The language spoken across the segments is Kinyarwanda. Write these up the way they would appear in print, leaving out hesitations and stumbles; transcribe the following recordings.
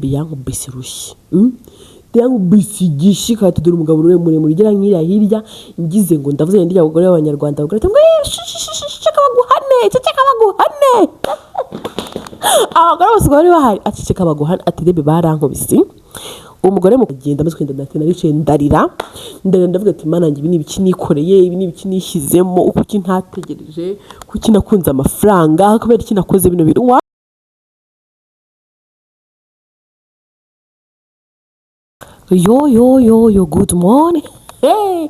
Yankubise urushyi, Yankubise igishika, ati dore umugabo muremure ugera nk'iriya hirya. Ngize ngo ndavuze ndya abagore b'Abanyarwanda bagore ngo ceceka baguhane, ceceka baguhane. Abagore bose bari bahari, ati ceceka baguhane. Ati rebe, barankubise. Uwo mugore mu kugenda amaze kugenda, ndati naricaye ndarira, ndarira, ndavuga ati: "Mana yanjye, ibi ni ibiki nikoreye? Ibi ni ibiki nishyizemo? Kuki ntategereje? Kuki nakunze amafaranga? Kubera iki nakoze bino bintu?" Yo yo yo yo, good morning, hey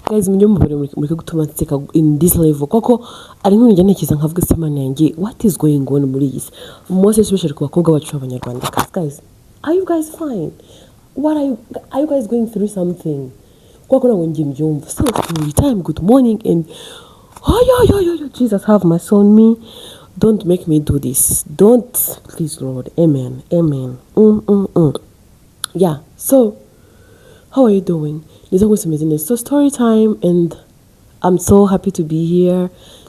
guys, mujye mubare mureke gutuma nseka in this level, koko ari nk'ibintu njya ntekereza nkavuga: "Se Mana yanjye, what is going on muri iyi si?" Most especially ku bakobwa bacu b'Abanyarwandakazi. Guys, are you guys fine? What are you guys going through something? Kuko ntabwo njye mbyumva. So story time, good morning and oh yo yo yo yo, Jesus have mercy on me. Don't make me do this, don't, please Lord. Amen, amen. Yeah, so how are you doing? Nizere ko meze neza. So story time, and I'm so happy to be here.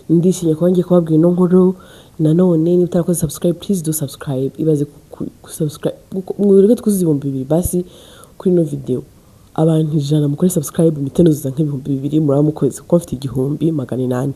Ndishimye kuba ngiye kubabwira ino nkuru nanone. Niba utarakoze subscribe, please do subscribe. Ibaze ku subscribe, mureke twuzuze 2000 basi kuri ino video. Abantu 100 mukore subscribe, mpite nuzuza nk'2000, muraba mukoze, kuko mfite 1890.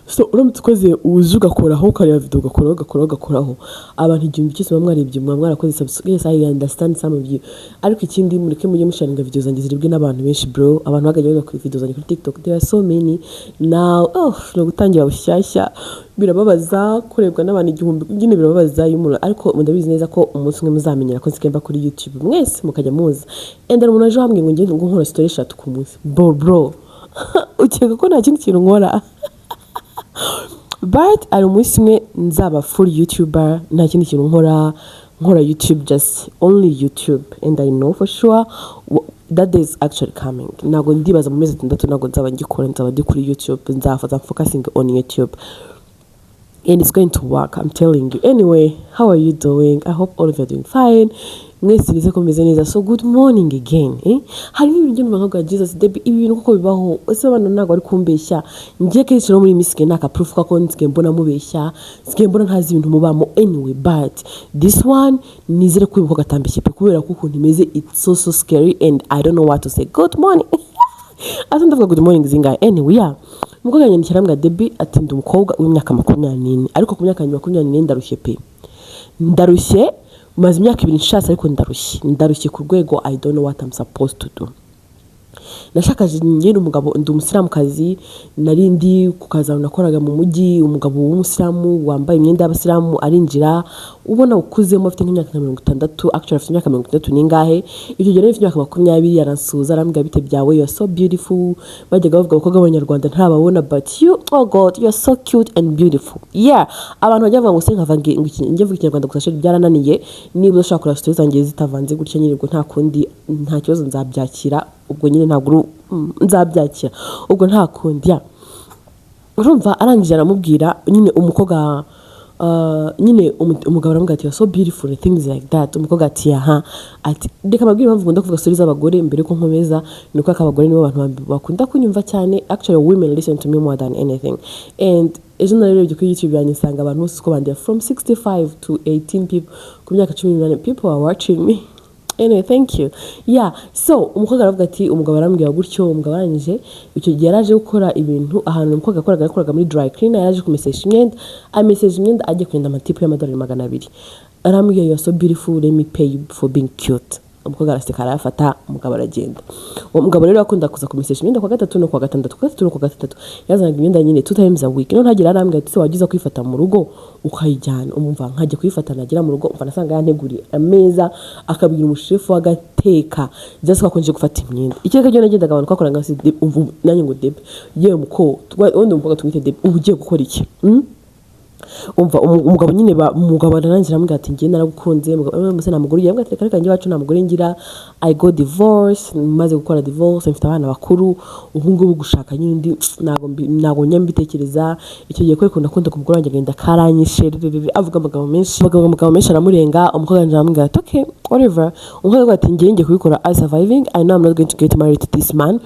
So uramutse ukoze, uzi ugakoraho, ukareba video, ugakoraho, ugakoraho, ugakoraho, abantu 1000 cyose muba mwarebye, muba mwarakoze subscribe. Yes, I understand some of you. Ariko ikindi, mureke mujye musharinga video zanjye ziribwe n'abantu benshi, bro. Abantu bagajya bajya kuri video zanjye kuri TikTok, there are so many now. Oh, ni ugutangira bushyashya, birababaza kurebwa n'abantu 1000 nyine, birababaza iyo umuntu, ariko ndabizi neza ko umunsi umwe muzamenyera ko nsigaye mba kuri YouTube, mwese mukajya muza. And hari umuntu aje wambwiye ngo ngende ngo nkora story eshatu ku munsi. Bro, bro, ukeka ko nta kindi kintu nkora? But hari umunsi umwe nzaba full YouTuber, nta kindi kintu nkora, nkora YouTube, just only YouTube, and I know for sure that day is actually coming. Ntabwo ndibaza mu mezi 6 ntabwo nzaba ngikora, nzaba ndi kuri YouTube, nzafata focusing on YouTube and it's going to work, I'm telling you. Anyway, how are you doing? I hope all of you are doing fine. Mwese nize ko meze neza. So good morning again, eh? Hari n'ibintu njya numva nkavuga: "Jesus, Debbie, ibi bintu koko bibaho? Ese abantu ntabwo bari kumbeshya?" Njye kenshi rero muri iyi minsi nsigaye naka proof ko nsigaye mbona mubeshya, nsigaye mbona ntazi ibintu mubamo. Anyway, but this one nizere ko uyu mukobwa atambeshye pe, kubera ko ukuntu imeze, it's so so scary and I don't know what to say. Good morning, asa ndavuga good morning zingahe? Anyway, yeah, umukobwa yanyandikira arambwira: "Debbie," ati, "ndi umukobwa w'imyaka 24, ariko ku myaka yanjye 24 ndarushye pe, ndarushye. Maze imyaka 2 nshatse, ariko ndarushye, ndarushye ku rwego I don't know what I'm supposed to do. Nashakaje njye n'umugabo, ndi umusilamukazi, nari ndi ku kazi ahantu nakoraga mu mujyi. Umugabo w'umusilamu wambaye imyenda y'abasilamu arinjira, ubona ukuzemo, afite nk'imyaka nka 60, actually afite imyaka 60 n'ingahe. Icyo gihe nari mfite imyaka 20. Aransuhuza, arambwira: 'Bite byawe? You are so beautiful. Bajyaga bavuga abakobwa b'Abanyarwanda ntababona, but you, oh God, you are so cute and beautiful.'" Yeah, abantu bajya bavuga ngo se nkava ngo njye mvuga Ikinyarwanda gusa, shit, byarananiye. Niba udashaka kureba story zanjye zitavanze gutya nyine, ubwo nta kundi, nta kibazo, nzabyakira ubwo nyine, ntabwo nzabyakira ubwo, nta kundi. Yeah, urumva arangije aramubwira nyine umukobwa, nyine umugabo aramubwira ati: "You are so beautiful," and things like that. Umukobwa ati: "Aha." Ati: "Reka mbabwire impamvu nkunda kuvuga story z'abagore mbere yuko nkomeza, ni uko abagore nibo bantu bakunda kunyumva cyane. Actually, women listen to me more than anything." And ejo narebye kuri YouTube yanjye, nsanga abantu bose uko bandeba, from 65 to 18 people, ku myaka 18, people are watching me. Anyway, thank you. Yeah, so umukobwa aravuga ati umugabo arambwira gutyo. Umugabo arangije, icyo gihe yaraje gukora ibintu ahantu umukobwa yakoraga muri dry cleaner. Yaraje kumesesha imyenda, amesesha imyenda, agiye kugenda amatipu y'amadolari 200. Arambwira: "You are so beautiful, let me pay you for being cute." Umukobwa araseka, arayafata, umugabo aragenda. Uwo mugabo rero akunda kuza kumesesha imyenda kwa gatatu no kwa gatandatu, kwa gatatu no kwa gatandatu. Yazanaga imyenda nyine two times a week. None ntagera, arambwira ati: "Se wajya uza kuyifata mu rugo ukayijyana?" Umva, nkajya kuyifata, nagera mu rugo, umva, nasanga yanteguriye ameza, akabwira umushefu agateka, just ko akonje gufata imyenda. Ikireka cyo nagendaga, abantu twakoraga se, umva nanjye ngo: "Debe yewe muko," wundi umukobwa tumwite Debe, "ubu ugiye gukora iki?" Umva, umugabo nyine umugabo ararangira, aramubwira ati: "Njye naragukunze." Umugabo mbese nta mugore ugira? Aramubwira ati: "Reka reka, njye iwacu nta mugore ngira. I got divorce, maze gukora divorce, mfite abana bakuru. Ubu ngubu gushaka nyine undi ntabwo njya mbitekereza." Icyo gihe kubera ukuntu nakundaga umugore wanjye, agenda karanyishe rerere, avuga amagambo menshi, avuga amagambo menshi, aramurenga. Umukobwa wanjye aramubwira ati: "Okay, whatever." Umukobwa aravuga ati: "Njye ngiye kubikora as surviving. I know I'm not going to get married to this man,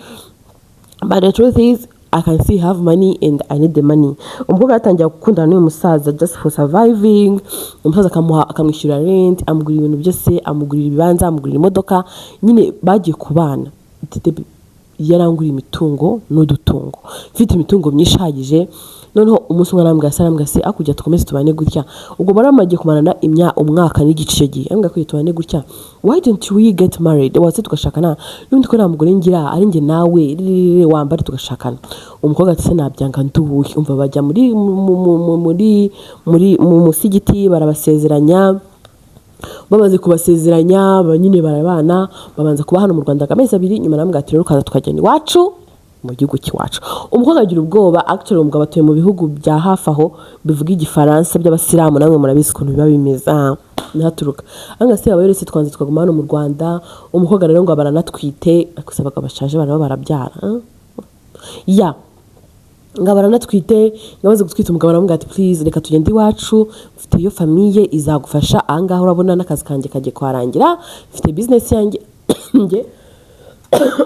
but the truth is I can see you have money and I need the money. Umukobwa yatangiye gukundana n'uyu musaza just for surviving. Umusaza akamuha, akamwishyura rent, amugurira ibintu byose, amugurira ibibanza, amugurira imodoka. Nyine bagiye kubana. Yaranguriye imitungo n'udutungo, mfite imitungo myinshi ihagije. Noneho umunsi umwe arambwira se, arambwira se akujya dukomeze tubane gutya. Ubwo bari bamaze kumarana umwaka n'igice icyo gihe. Arambwira ko tubane gutya, why don't we get married, waze tugashakana, n'ubundi ko nta mugore ngira ari njye nawe, rirerire wambare tugashakana. Umukobwa ati se nabyanga nduhuye. Umva, bajya muri muri muri mu musigiti barabasezeranya. Bamaze kubasezeranya nyine barabana, babanza kuba hano mu Rwanda amezi 2. Nyuma arambwira ati rero ukaza tukagenda iwacu mu gihugu cy'iwacu. Umukobwa agira ubwoba. Actually umugabo atuye mu bihugu bya hafi aho bivuga igifaransa by'abasilamu, namwe murabizi ukuntu biba bimeze, ntihaturuka anga se yaba yoretse twanze tukaguma hano mu Rwanda. Umukobwa rero ngo baranatwite, ariko se abagabo bashaje baraba barabyara ya ngo baranatwite. Ngo gutwita, umugabo aramubwira ati please reka tugende iwacu, mfite iyo famille izagufasha ahangaha, urabona n'akazi kanjye kagiye kuharangira, mfite business yanjye njye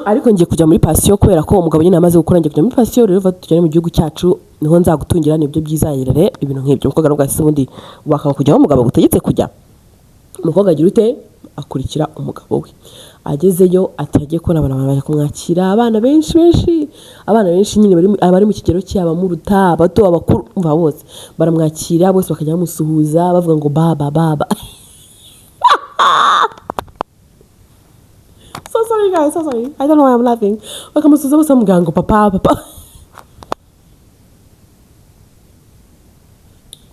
ariko ngiye kujya muri pansiyo kubera ko umugabo nyine amaze gukora, ngiye kujya muri pansiyo, rero tujyane mu gihugu cyacu niho nzagutungira, nibyo byiza rero ibintu nk'ibyo. Umukobwa aravuga ati ubundi wakanga kujya aho umugabo agutegetse kujya? Umukobwa agira ute? Akurikira umugabo we. Agezeyo ati agiye kubona abantu baje kumwakira, abana benshi benshi, abana benshi nyine abari mu kigero cye, abamuruta, abato, abakuru, umva bose baramwakira, bose bakajya bamusuhuza bavuga ngo baba baba. So sorry guys, so sorry, I don't know why I'm laughing. Bakamusuhuza bose bamubwira ngo papa papa.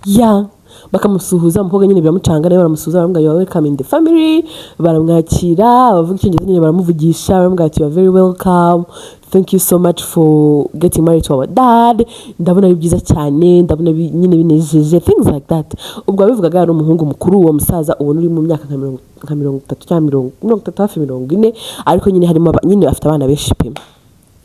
Ya bakamusuhuza, umukobwa nyine biramucanga, nawe baramusuhuza, baramubwira you are welcome in the family. Baramwakira, abavuga icyongereza nyine baramuvugisha, baramubwira ati you are very welcome, thank you so much for getting married to our dad, ndabona ari byiza cyane, ndabona nyine binejeje, things like that. Ubwo abivugaga yari umuhungu mukuru, uwo musaza ubona uri mu myaka nka 30 cyangwa 30 hafi 40, ariko nyine harimo nyine afite abana benshi pe.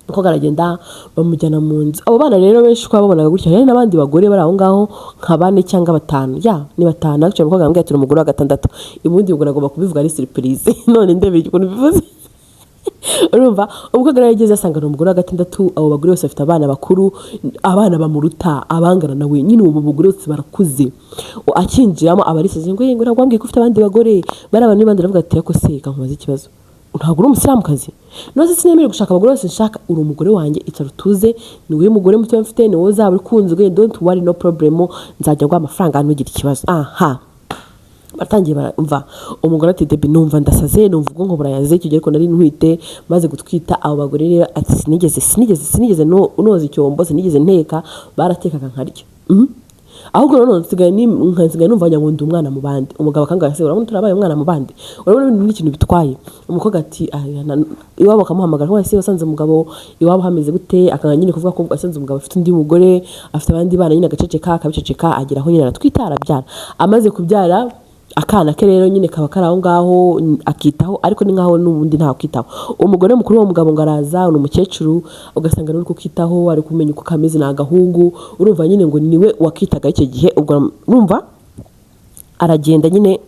Umukobwa aragenda, bamujyana mu nzu. Abo bana rero benshi uko babonaga gutya, hari n'abandi bagore bari aho ngaho nka bane cyangwa batanu, ya ni batanu. Ariko umukobwa aramubwira ati umugore wa gatandatu, ubundi ubwo nagomba kubivuga ari surprise, none ndebeye ukuntu bivuze. Urumva umukobwa rero yageze asanga ni umugore wa gatandatu. Abo bagore bose bafite abana bakuru, abana bamuruta, abangana nawe nyine, ubu bagore bose barakuze. Akinjiramo aba arisaze ngo ngo ntabwo wambwiye ko ufite abandi bagore bari abantu n'abandi. Aravuga ati ariko se kankubaza ikibazo, ntabwo uri umusilamukazi? None se sinemerewe gushaka abagore bose nshaka? Uri umugore wanjye, icara utuze, ni wowe mugore muto mfite, ni wowe uzaba ukunzwe, don't worry, no problem, nzajya nguha amafaranga ntugire ikibazo. Aha batangiye barumva. Umugore ati Debi numva ndasaze, numva ubwonko burayaze. Icyo gihe ariko nari ntwite, maze gutwita. Abo bagore rero ati sinigeze noza icyombo, sinigeze nteka, baratekaga nkarya. Ahubwo noneho nsigaye numva wagira ngo ndi umwana mu bandi. Umugabo akambwira se urabona turabaye umwana mu bandi, urabona ibintu n'ikintu bitwaye. Umukobwa ati iwabo bakamuhamagara ngo ese wasanze umugabo iwabo hameze gute? Akanga nyine kuvuga ko asanze umugabo afite undi mugore, afite abandi bana nyine, agaceceka, akabiceceka, agera aho nyine aratwita, arabyara. Amaze kubyara akana ke rero nyine kaba kari aho ngaho akitaho, ariko ni nkaho n'ubundi ntawe ukitaho. Umugore mukuru w'uwo mugabo ngo araza, ni umukecuru, ugasanga ari kukitaho, ari kumenya uko kameze, ni agahungu. Urumva nyine ngo niwe wakitaga icyo gihe. Ubwo urumva aragenda nyine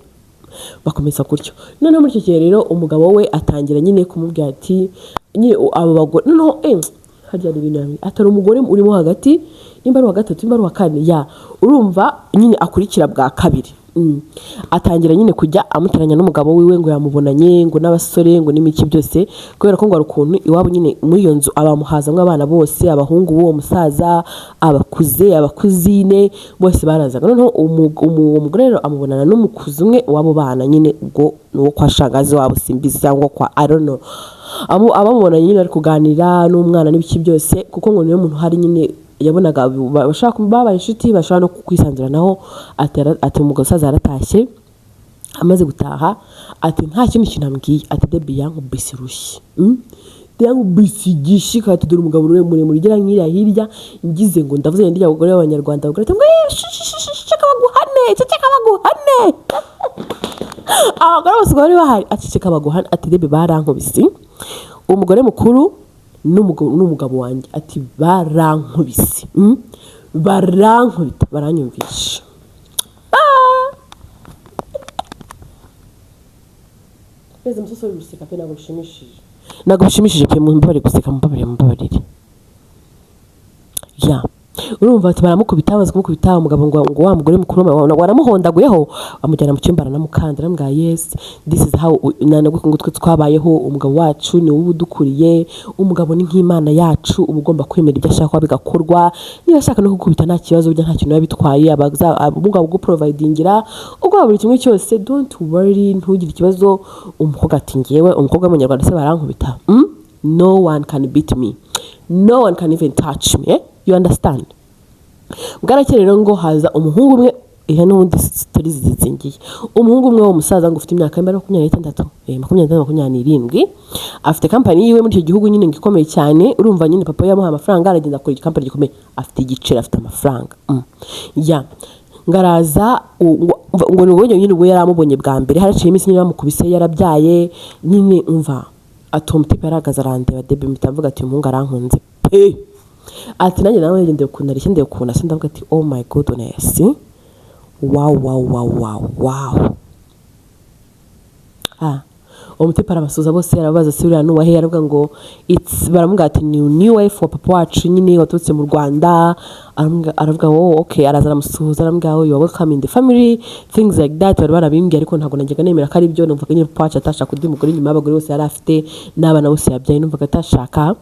bakomeza gutyo. Noneho muri icyo gihe rero umugabo we atangira nyine kumubwira ati nyine abo bagore noneho harya hari ibintu yambwiye, atari umugore urimo hagati, nimba ari uwa gatatu, nimba ari uwa kane, ya urumva nyine akurikira bwa kabiri. Atangira nyine kujya amuteranya n'umugabo wiwe, ngo yamubonanye ngo n'abasore ngo n'imiki byose, kubera ko ngo hari ukuntu iwabo nyine muri iyo nzu abamuhazamo abana bose, abahungu b'uwo musaza, abakuze, abakuzine bose barazaga. Noneho uwo mugore rero amubonana n'umukuzi umwe w'abo bana nyine, ubwo ni uwo kwa shangazi wabo simbizi cyangwa kwa I don't know. Abamubonanye nyine bari kuganira n'umwana n'ibiki byose, kuko ngo niwe muntu uhari nyine yabonaga bashaka babaye inshuti, bashobora no kwisanzuranaho. Ati umugabo saza yaratashye, amaze gutaha ati nta kindi kintu ambwiye, ati Debi yankubise urushyi. Yankubise igishika, ati dore umugabo muremure ugera nk'iriya hirya, ngize ngo ndavuze ngo ndya abagore b'abanyarwanda bagore ati ngo ceceka baguhane, ceceka baguhane. Abagore bose bari bahari, aceceka baguhane. Ati Debi barankubise, umugore mukuru n'umugabo wanjye, ati barankubise, barankubita, baranyumvisha. Mbese musoso uri guseka pe, ntabwo bishimishije, ntabwo bishimishije pe, mumbabarire guseka, mumbabarire, mumbabarire. Ya, urumva ati baramukubita, bamaze kumukubita umugabo ngo wa mugore mukuru waramuhondaguyeho, amujyana mu cyumba, aranamukanda, aramubwira: "Yes, this is how ngo twe twabayeho. Umugabo wacu ni wowe udukuriye, umugabo ni nk'Imana yacu, uba ugomba kwemera ibyo ashaka bigakorwa. Niba ashaka no kugukubita nta kibazo, burya nta kintu biba bitwaye, umugabo uguprovidingira ubwo buri kimwe cyose, don't worry, ntugire ikibazo." Umukobwa ati: "Ngewe umukobwa w'Umunyarwanda se barankubita? No one can beat me, no one can even touch me, eh? You understand?" Bwarakeye rero ngo haza umuhungu umwe, ihe n'ubundi story zizingiye, umuhungu umwe w'umusaza ngo ufite imyaka y'imibare 26, 26, 27, afite kampani yiwe muri icyo gihugu nyine ngo ikomeye cyane. Urumva nyine papa we yamuhaye amafaranga, aragenda akora kampani gikomeye, afite igiceri, afite amafaranga. Ya, ngaraza ngo ni ubwo nyine ubwo yari amubonye bwa mbere, haraciye iminsi nyine bamukubise, yarabyaye nyine. Umva, ati uwo mutipe yarahagaze arandeba debe, mpita mvuga ati: "Umuhungu arankunze pe." Ati nanjye nawe ndeba ukuntu areshya, ndeba ukuntu asa, ndavuga ati: "Oh my goodness, wow." Ah, uwo mutipe arabasuhuza bose, arababaza: "Se uriya nuwahe?" Aravuga ngo it's, baramubwira ati ni new wife wa papa wacu nyine waturutse mu Rwanda. Aravuga: "Oh, okay." Araza aramusuhuza, aramubwira: "Oh, you are welcome in the family," things like that. Bari barabimbwiye ariko ntabwo najyaga nemera ko ari byo. Numvaga nyine papa wacu atashaka undi mugore nyuma y'abagore bose yari afite n'abana bose yabyaye, numvaga atashaka.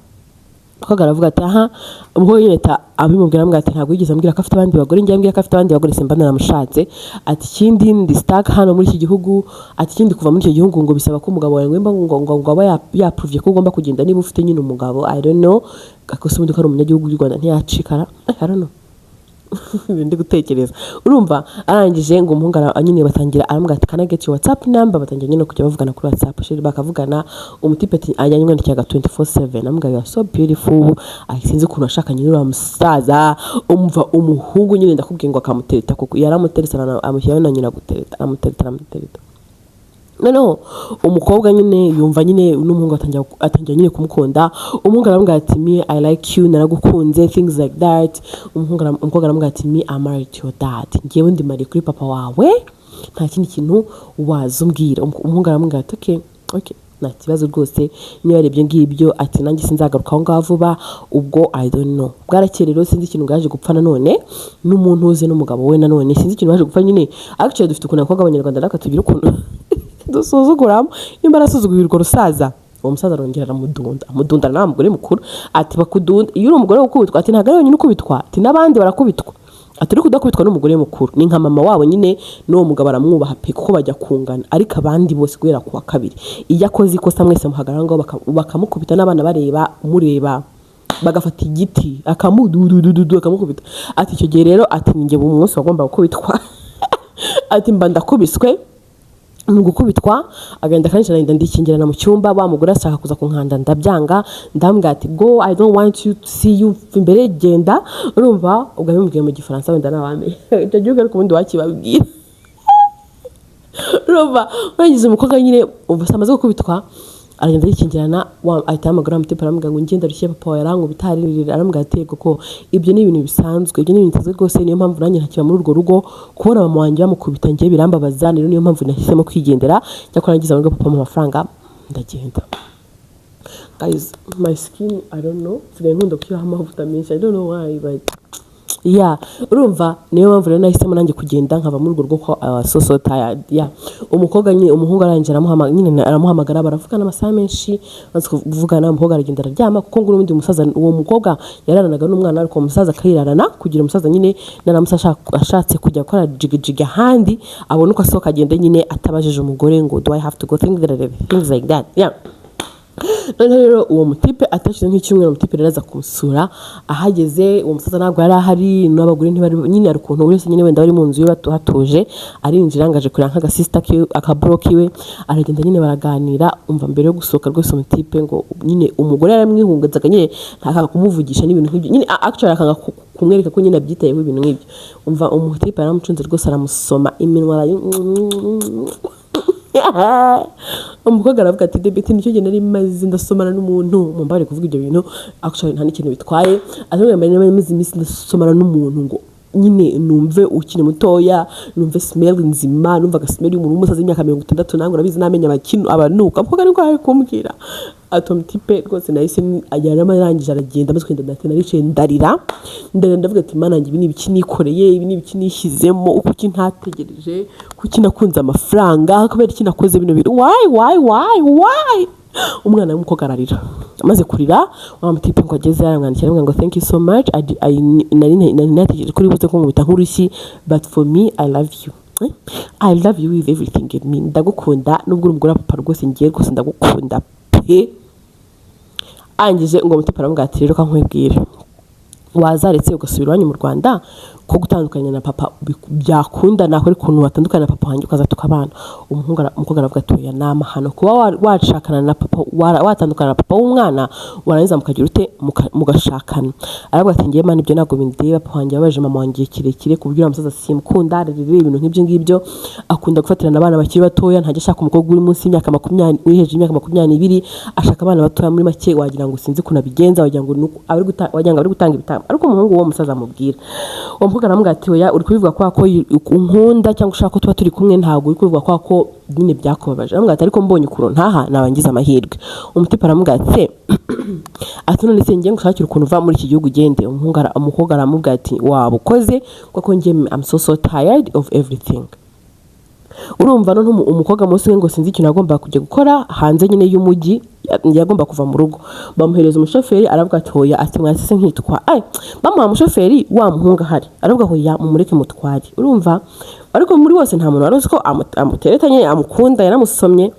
Umukobwa aravuga ati aha, umukobwa nyine ahita abimubwira, aramubwira ati: "Ntabwo yigeze ambwira ko afite abandi bagore. Njye ambwira ko afite abandi bagore simba naramushatse." Ati ikindi ndi stuck hano muri iki gihugu. Ati ikindi kuva muri icyo gihugu ngo bisaba ko umugabo wawe ngo aba yaprovye ko ugomba kugenda niba ufite nyine umugabo. I don't know, ariko se ubundi ko ari umunyagihugu w'u Rwanda ntiyacikara? I don't know, ndi gutekereza. Urumva arangije ngo umuhungu nyine batangira, aramubwira ati: "Can I get your WhatsApp number?" Batangira nyine kujya bavugana kuri WhatsApp, chéri, bakavugana. Umutipe ati ajya anyandikiraga 24/7, aramubwira: "You are so beautiful." Ay, sinzi ukuntu washakanye n'uriya musaza. Umva, umuhungu nyine ndakubwiye ngo akamutereta, kuko yaramuteretse, amushyiraho na nyina gutereta, aramutereta, aramutereta. Noneho umukobwa nyine yumva nyine n'umuhungu atangira nyine kumukunda. Umuhungu aramubwira ati: "Me, I like you, naragukunze," things like that. Umukobwa aramubwira ati: "Me, I'm married to your dad, ngewe ndi married kuri papa wawe, nta kindi kintu waza umbwira." Umuhungu aramubwira ati: Okay, nta kibazo rwose, niba ari ibyo ngibyo." Ati nanjye sinzagaruka aho ngaho vuba ubwo, I don't know. Bwarakeye rero, sinzi ikintu bwaje gupfa nanone n'umuntu uze n'umugabo we nanone, sinzi ikintu baje gupfa nyine. Actually dufite ukuntu abakobwa b'Abanyarwanda natwe tugira ukuntu dusuzuguramo. Nimba arasuzuguye urwo rusaza, uwo musaza arongera aramudunda, amudundana na wa mugore mukuru. Ati bakudunda iyo uri umugore ukubitwa. Ati ntabwo ari wenyine ukubitwa, ati n'abandi barakubitwa. Ati ariko udakubitwa n'umugore mukuru ni nka mama wabo nyine, n'uwo mugabo aramwubaha pe, kuko bajya kungana. Ariko abandi bose guhera ku wa kabiri, iyo akoze ikosa mwese muhagarara ngaho bakamukubita n'abana bareba, mureba, bagafata igiti akamududududu akamukubita. Ati icyo gihe rero, ati ni njye umunsi wagomba gukubitwa. Ati mba ndakubiswe. Mu gukubitwa agenda kenshi, aragenda ndikingirana mu cyumba. Wa mugore ashaka kuza kunkanda, ndabyanga, ndambwira ati: "Go, I don't want you to see you imbere, genda." Urumva ubwo abimubwiye mu Gifaransa, wenda ntawamenya icyo gihugu, ariko ubundi wakibabwira. Urumva urangiza umukobwa nyine ubu amaze gukubitwa, aragenda yikingirana, ahita ahamagara mutipe, aramubwira ngo ngenda rushye, papa wawe arankubita, aririra. Aramubwira ati: "Yego ko ibyo ni ibintu bisanzwe, ibyo ni ibintu bisanzwe rwose. Niyo mpamvu nanjye ntakiba muri urwo rugo. Kubona mama wanjye bamukubita njye birambabaza, rero niyo mpamvu nahisemo kwigendera. Cyakora nagize amahirwe papa mu mafaranga ndagenda." Guys, my skin, I don't know, nsigaye nkunda gushyiraho amavuta menshi, I don't know why, but yeah. Urumva niyo mpamvu rero nahisemo nanjye kugenda nkava muri urwo rugo ko I was so so tired. Yeah, umukobwa nyine, umuhungu arangije aramuhamagara nyine, aramuhamagara, baravugana amasaha menshi. Bamaze kuvugana, umukobwa aragenda araryama, kuko ngo ubundi umusaza, uwo mukobwa yararanaga n'umwana, ariko uwo musaza akayirarana kugira umusaza nyine naramusa ashatse kujya gukora jigijigi ahandi, abone uko asohoka agenda nyine atabajije umugore ngo: "Do I have to go?" Things like that, yeah. Noneho rero uwo mutipe atashize nk'icyumweru, umutipe rero aza kumusura. Ahageze, uwo musaza ntabwo yari ahari n'abagore ntibari nyine. Hari ukuntu buri wese nyine wenda bari mu nzu ye hatuje. Arinjira ngo aje kureba nk'agasisita kiwe, akaburo kiwe, aragenda nyine baraganira. Umva, mbere yo gusohoka rwose, umutipe ngo nyine umugore yaramwihungazaga nyine, ntakanga kumuvugisha n'ibintu nk'ibyo nyine, actually akanga kumwereka ko nyine abyitayeho, ibintu nk'ibyo. Umva, umutipe yaramucunze rwose, aramusoma iminwa, umukobwa aravuga ati: "Debete nicyo gihe nari maze ndasomana n'umuntu." Mumbare kuvuga ibyo bintu, actually nta n'ikintu bitwaye. Ati nari maze iminsi ndasomana n'umuntu ngo Nyine numve ukiri mutoya, numve smell nzima. Numvaga smell y'umuntu w'umusaza w'imyaka 60. Nange urabizi, n'amenyo abakino abanuka. Umukobwa nibwo ari kumbwira ati umutipe rwose nahise yararangije aragenda. Amaze kugenda, ndate naricaye ndarira, ndarira, ndavuga ati: "Mana yanjye, ibi ni ibiki nikoreye? Ibi ni ibiki nishyizemo? Kuki ntategereje? Kuki nakunze amafaranga? Kubera iki nakoze bino bintu? Why, why, why, why?" Umwana w'umukobwa ararira. Amaze kurira, wa mutipe ngo ageze aramwandikira, aramubwira ngo: "Thank you so much. Nari nategereje ko uri buze kunkubita nk'urushyi, but for me, I love you. Eh? I love you with everything in me. Ndagukunda nubwo uri umugore wa papa. Rwose ngiye, rwose ndagukunda pe." Angije ngo mutipe aramubwira ati: "Rero kankwibwire, wazaretse ugasubira iwanyu mu Rwanda, ko gutandukanya na papa byakunda, nakora ukuntu watandukana na papa wanjye ukaza tukabana." Umukobwa aravuga ati: "Oya, ni amahano kuba washakana na papa, watandukana na papa w'umwana, warangiza mukagira ute, mugashakana." Aravuga ati: "Ngiye mana, ibyo ntabwo bindeba. Papa wanjye yababaje mama wanjye igihe kirekire, ku buryo uriya musaza simukunda." Rero ibintu nk'ibyo ngibyo, akunda gufatirana abana bakiri batoya. Ntajya ashaka umukobwa uri munsi y'imyaka 20, uri hejuru y'imyaka 22. Ashaka abana batoya. Muri make wagira ngo sinzi ukuntu abigenza, wagira ngo wagira ngo ari gutanga ibitambo. Ariko umuhungu w'uwo musaza amubwira, uwo mukobwa aramubwira ati: "Oya, uri kubivuga kubera ko unkunda cyangwa ushaka ko tuba turi kumwe, ntabwo uri kubivuga kubera ko nyine byakubabaje." Aramubwira ati: "Ariko mbonye ukuntu ntaha, naba ngize amahirwe." Umutipe aramubwira ati: "None se ngiye ngushakira ukuntu uva muri iki gihugu ugende?" Umukobwa aramubwira ati: "Waba ukoze, kuko njye I'm so so tired of everything." Urumva none umukobwa munsi we ngo sinzi ikintu agomba kujya gukora hanze nyine y'umujyi, yagomba kuva mu rugo, bamuhereza umushoferi. Aravuga ati: "Hoya." Ati: "Mwasise nkitwa ay." Bamuha umushoferi, wa muhungu ahari aravuga: "Hoya, mumureke mutware." Urumva, ariko muri bose nta muntu wari uzi ko amutereta nyine, amukunda, yaramusomye.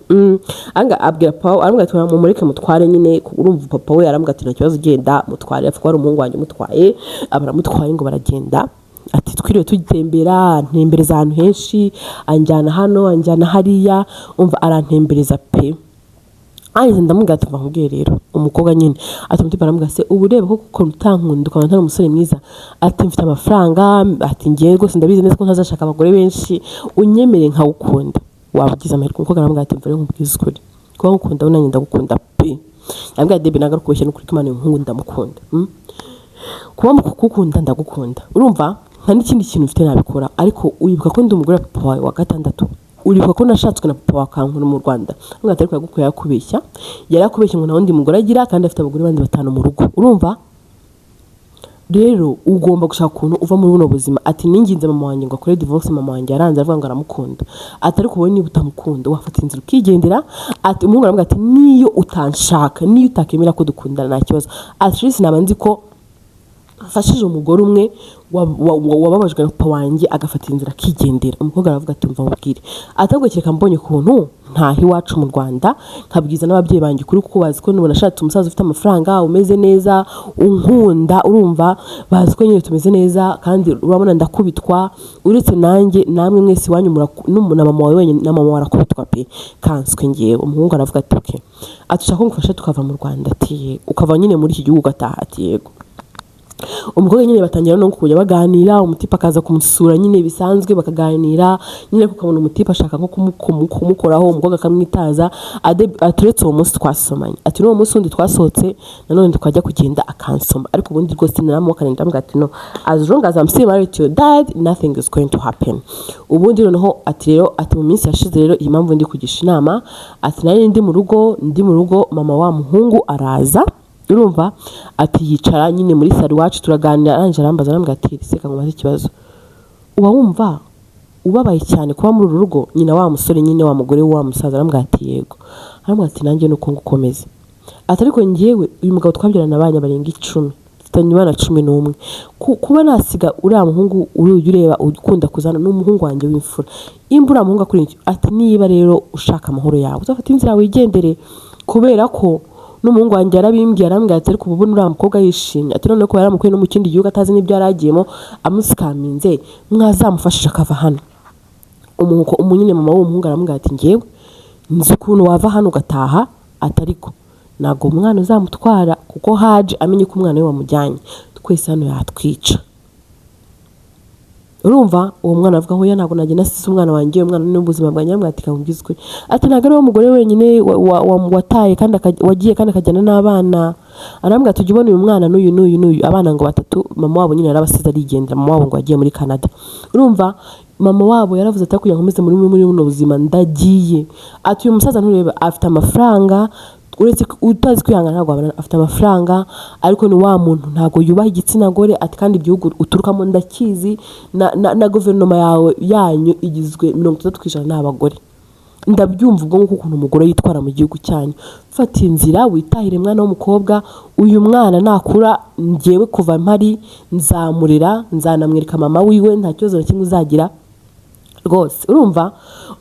Anga abwira papa, aramubwira ati: "Oya, mumureke mutware nyine." Urumva papa we aramubwira ati: "Nta kibazo, ugenda mutware, apfa kuba ari umuhungu wanjye umutwaye." Aba aramutwaye, ngo baragenda. Ati: "Twiriwe tugitembera, ntembereza ahantu henshi, anjyana hano, anjyana hariya, umva arantembereza pe." Ahise ndamubwira ati: "Mva nkubwiye rero." Umukobwa nyine ati, umutima aramubwira: "Se ubu ureba ko ukuntu utankunda, ukabona ntari umusore mwiza?" Ati: "Mfite amafaranga." Ati: "Ngewe rwose ndabizi neza ko ntazashaka abagore benshi. Unyemere nkawukunda, waba ugize amahirwe." Umukobwa aramubwira ati: "Mva rero nkubwize ukuri, kuba ngukunda we, nanjye ndagukunda pe." Yambwira: "Debe, ntabwo ari ukubeshya, ni ukuri ko Imana, uyu muhungu ndamukunda. Kuba mu kugukunda, ndagukunda. Urumva nta n'ikindi kintu mfite nabikora. Ariko uribuka ko ndi umugore wa papa wawe wa gatandatu? Uribuka ko nashatswe na papa wa kankuru mu Rwanda?" Nubwo atari ko yagukuye, yakubeshya, yari yakubeshye ngo nta wundi mugore agira, kandi afite abagore bandi batanu mu rugo. Urumva rero ugomba gushaka ukuntu uva muri buno buzima." Ati: "Ninginze mama wanjye ngo akore divorce, mama wanjye yaranze, aravuga ngo aramukunda." Ati: "Ariko wowe niba utamukunda, wafata inzira ukigendera." Ati, umuhungu aramubwira ati: "Niyo utanshaka, niyo utakemera ko dukundana, nta kibazo. At least naba nzi ko mfashije umugore umwe wababajwe na papa wanjye, agafata inzira akigendera." Umukobwa aravuga ati: "Mva mubwire." Atabwo kereka mbonye ukuntu ntaha iwacu mu Rwanda, nkabwiza n'ababyeyi banjye ukuri, kuko bazi ko nubona ashatse umusaza ufite amafaranga, umeze neza, unkunda. Urumva bazi ko nyine tumeze neza, kandi urabona ndakubitwa. Uretse nanjye, namwe mwese iwanyu na mama wawe wenyine, na mama wawe arakubitwa pe, kanswe ngewe." Umuhungu aravuga ati: "Okay." Ati: "Ushaka ko ngufasha tukava mu Rwanda?" Ati: "Yego." "Ukava nyine muri iki gihugu ugataha?" Ati: "Yego." Umukobwa nyine batangira no kujya baganira, umutipe akaza kumusura nyine bisanzwe, bakaganira nyine, ariko ukabona umutipe ashaka nko kumukoraho, umukobwa akamwitaza. Aturetse uwo munsi twasomanye, ati n'uwo munsi wundi twasohotse nanone tukajya kugenda akansoma, ariko ubundi rwose naramuhakanye, ndamubwira ati: "No, as long as I'm still married to your dad, nothing is going to happen." Ubundi noneho ati rero, ati mu minsi yashize rero, iyi mpamvu ndi kugisha inama, ati nari ndi mu rugo, mama wa muhungu araza. Urumva ati yicara nyine muri salo iwacu, turaganira. Arangije arambaza, arambwira ati: "Seka nkubaze ikibazo, uba wumva ubabaye cyane kuba muri uru rugo?" Nyina wa musore nyine, wa mugore wa musaza. Arambwira ati: "Yego." Arambwira ati: "Nanjye nuko ngukomeze." Ati: "Ariko njyewe uyu mugabo twabyarana abana barenga 10, dufitanye abana 11. Kuba nasiga uriya muhungu uri ureba ukunda kuzana, ni umuhungu wanjye w'imfura, imba uriya muhungu akuri." Ati: "Niba rero ushaka amahoro yawe, uzafata inzira wigendere, kubera ko n'umuhungu wanjye yarabimbwiye." Arambwira ati: "Ariko ubu uriya mukobwa yishimye." Ati: "None ko yaramukuye no mu kindi gihugu, atazi n'ibyo yari agiyemo, amusikaminze, mwazamufashije akava hano?" Umunyine mama w'uwo muhungu aramubwira ati: "Ngewe nzi ukuntu wava hano ugataha." Ati: "Ariko ntabwo umwana uzamutwara, kuko haje amenye ko umwana we wamujyanye, twese hano yatwica." Urumva, uwo mwana avuga ngo ya ntabwo nagenda nasize umwana wanjye, umwana ni ubuzima bwanjye. Aramubwira ati: "Kamubwize ukuri," ati: "Ntabwo ari wowe mugore wenyine wataye kandi wagiye kandi akajyana n'abana." Arambwira ati: "Ujya ubona uyu mwana n'uyu n'uyu n'uyu?" Abana ngo batatu, mama wabo nyine yarabasize arigendera. Mama wabo ngo yagiye muri Canada. Urumva, mama wabo yaravuze ati: "Kugira ngo nkomeze muri buno buzima, ndagiye." Ati: "Uyu musaza ntureba, afite amafaranga, uretse ko utazi kwihangana ntabwo wabona. Afite amafaranga, ariko ni wa muntu ntabwo yubaha igitsina gore." Ati: "Kandi igihugu uturukamo ndakizi, na guverinoma yawe yanyu igizwe 60% ni abagore. Ndabyumva ubwo nguko ukuntu umugore yitwara mu gihugu cyanyu. Fata inzira witahire, mwana w'umukobwa. Uyu mwana nakura, ngewe kuva mpari nzamurera, nzanamwereka mama wiwe, nta kibazo na kimwe uzagira rwose." Urumva,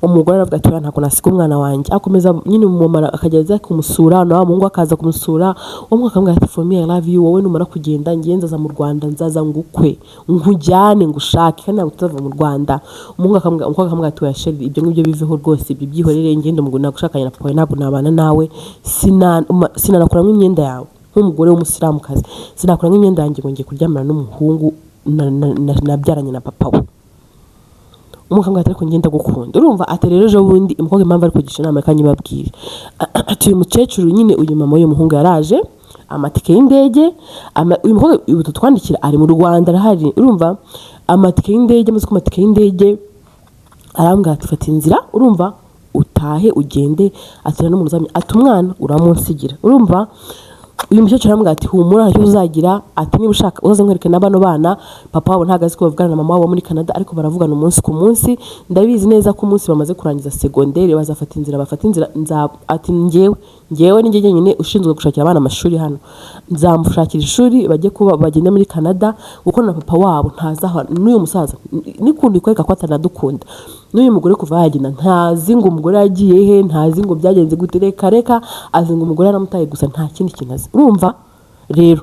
umugore aravuga ati: "Oya, ntabwo nasiga umwana wanjye." Akomeza nyine, umumama akajya aza kumusura, na wa muhungu akaza kumusura. Uwo mwaka akamubwira ati: "For me, I love you. Wowe numara kugenda, ngiye nzaza mu Rwanda, nzaza ngukwe, nkujyane, ngushake, kandi ntabwo tuzava mu Rwanda." Umuhungu akamubwira, umukobwa akamubwira ati: "Oya chéri, ibyo ngibyo biveho rwose, ibyo byihorere. Ngende umugore nagushakanye na papa wawe, ntabwo nabana nawe, sinanakuramo imyenda yawe nk'umugore w'umusilamukazi, sinakuramo imyenda yanjye ngo ngiye kuryamana n'umuhungu nabyaranye na papa we." Umukobwa ati: "Ariko ngenda gukunda." Urumva, ati: "Rero ejo bundi," umukobwa impamvu ari kugisha inama reka nyibabwire, ati: "Uyu mukecuru nyine, uyu mama w'uyu muhungu, yaraje amatike y'indege." Uyu mukobwa ubu tutwandikira ari mu Rwanda, arahari. Urumva, amatike y'indege, amaze ku matike y'indege, arambwira ati: "Fata inzira, urumva, utahe ugende." Ati: "Nta n'umuntu uzamenya." Ati: "Umwana uramunsigira." Urumva, uyu mukecuru aramubwira ati: "Humura, ntacyo uzagira." Ati: "Niba ushaka uzaze nkwereke na bano bana. Papa wabo ntabwo azi ko bavugana na mama wabo muri Canada, ariko baravugana umunsi ku munsi. Ndabizi neza ko umunsi bamaze kurangiza segonderi bazafata inzira, bafata inzira." Ati: Ngewe ni njye njyenyine ushinzwe gushakira abana amashuri hano. Nzamushakira ishuri, bajye kuba bagende muri Canada, kuko na papa wabo ntazi aho n'uyu musaza n'ukuntu ikwereka ko atanadukunda. N'uyu mugore kuva yagenda ntazi ngo umugore yagiye he, ntazi ngo byagenze gute. Reka reka, azi ngo umugore yaramutaye gusa, nta kindi kintu azi. Urumva rero,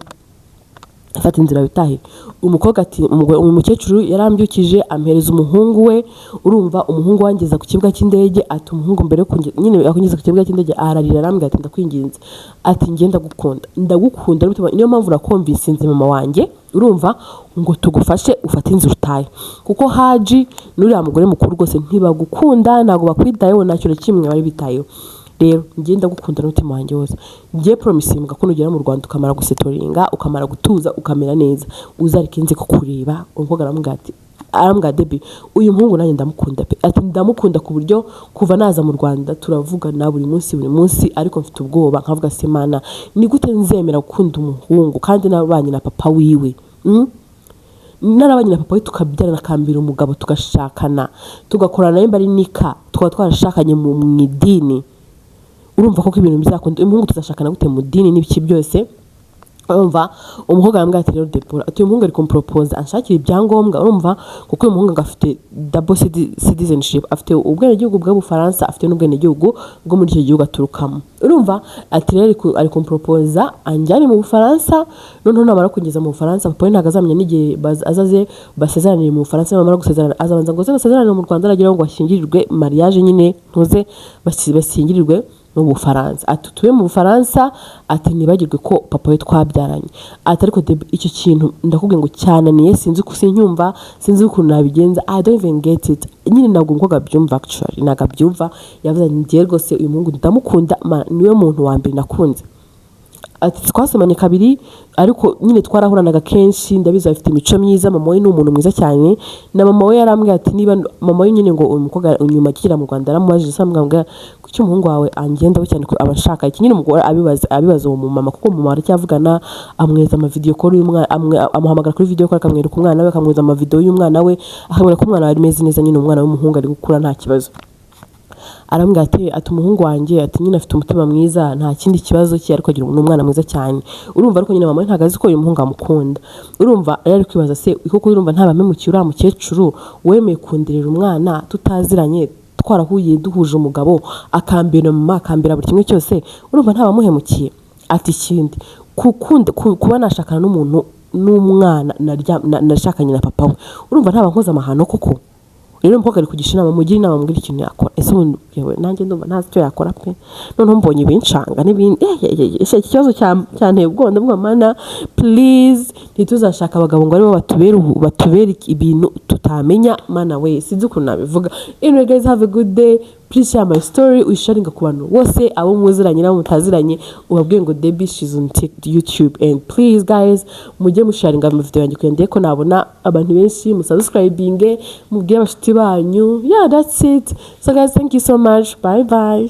afata inzira witahire." Umukobwa ati: "Uyu mukecuru yarambyukije, ampereza umuhungu we." Urumva, umuhungu wangeza ku kibuga cy'indege. Ati: "Umuhungu mbere yo nyine akungeza ku kibuga cy'indege ararira, arambwira ati: 'Ndakwinginze,' ati: 'Njye ndagukunda, ndagukunda, niyo mpamvu naconvincinze mama wanjye, urumva, ngo tugufashe ufate inzira utahe, kuko Haji n'uriya mugore mukuru rwose ntibagukunda, ntabwo bakwitayeho, nta kintu na kimwe bari bitayeho. Rero njye ndagukunda n'umutima wanjye wose. Njye promisinga ko nugera mu Rwanda, ukamara gusettlinga, ukamara gutuza, ukamera neza, uzareke nze kukureba.'" Umukobwa aramubwira ati, arambwira: "Debi, uyu muhungu nanjye ndamukunda pe." Ati: "Ndamukunda ku buryo kuva naza mu Rwanda turavugana buri munsi, buri munsi, ariko mfite ubwoba, nkavuga: 'Se Mana, ni gute nzemera gukunda umuhungu kandi narabanye na papa wiwe, Narabanye na papa we, tukabyarana, akambera umugabo, tugashakana, tugakorana nawe ari nika, tukaba twarashakanye mu idini. Urumva koko ibintu bizakunda? Uyu muhungu tuzashakana gute mu dini n'ibiki byose?" Urumva, umukobwa arambwira ati: "Rero Debora," ati: "uyu muhungu ari kumporopoza anshakira ibyangombwa." Urumva, kuko uyu muhungu ngo afite double citizenship, afite ubwenegihugu bw'Ubufaransa, afite n'ubwenegihugu bwo muri icyo gihugu aturukamo. Urumva, ati: "Rero ari kumporopoza anjyane mu Bufaransa. Noneho namara kugeza mu Bufaransa, papa we ntabwo azamenya n'igihe azaze basezeranire mu Bufaransa. Bamara gusezerana, azabanza ngo ze basezeranire mu Rwanda, arageraho ngo ashyingirirwe mariage nyine, ntuze bashyingirirwe mu Bufaransa." Ati: "Tube mu Bufaransa," ati: "nibagirwe ko papa we twabyaranye." Ati: "Ariko Debby, icyo kintu ndakubwiye ngo cyananiye, sinzi uko, sinyumva, sinzi ukuntu nabigenza. I don't even get it." Nyine ntabwo umukobwa abyumva, actually ntabwo abyumva. Yavuze ati: "Njyewe rwose uyu muhungu ndamukunda, niwe muntu wa mbere nakunze." Ati: "Twasomanye kabiri, ariko nyine twarahuranaga kenshi. Ndabizi afite imico myiza, mama we ni umuntu mwiza cyane." Na mama we yarambwiye ati niba mama we nyine, ngo uyu mukobwa nyuma akigera mu Rwanda yaramubajije se, amubwira: "Kuki umuhungu wawe angendaho cyane, ko aba ashaka iki?" Nyine umugore abibaza uwo mumama, kuko umumama aracyavugana, amwereza amavideo call y'umwana, amuhamagara kuri video call, akamwereka umwana we, akamwereza amavideo y'umwana we, akamwereka ko umwana we ameze neza nyine, umwana w'umuhungu ari gukura nta kibazo. Arambwira ati: "Umuhungu wanjye," ati, "nyine afite umutima mwiza, nta kindi kibazo cye, ariko agira, ni umwana mwiza cyane." Urumva, ariko nyine mama we ntabwo azi ko uyu muhungu amukunda. Urumva rero ari kwibaza: se koko urumva ntabamemukiye uriya mukecuru wemeye kundirira umwana tutaziranye, twarahuye duhuje umugabo, akambera mama, akambera buri kimwe cyose? Urumva ntabamuhemukiye? Ati: "Ikindi, kuba nashakana n'umuntu n'umwana nashakanye na papa we, urumva ntaba nkoze amahano koko?" Rero umukobwa ari kugisha inama, mugire inama, mubwire ikintu yakora. Ese ubundi yewe, nanjye ndumva ntazi icyo yakora pe. Noneho mbonye ibincanga n'ibindi. Iki kibazo cyanteye ubwoba. Ndavuga: "Mana, please, ntituzashaka abagabo ngo aribo batubere ubu, batubere ibintu tutamenya." Mana we, sinzi ukuntu nabivuga. Anyway guys, have a good day. Please share my story, uyisharinga ku bantu bose, abo muziranye n'abo mutaziranye, ubabwiye ngo Debbie, she's on YouTube. And please guys, mujye musharinga amavideo yanjye kugira ndebe ko nabona abantu benshi. Musubscribinge, mubwire abashuti banyu. Yeah, that's it. So guys, thank you so much. Bye bye.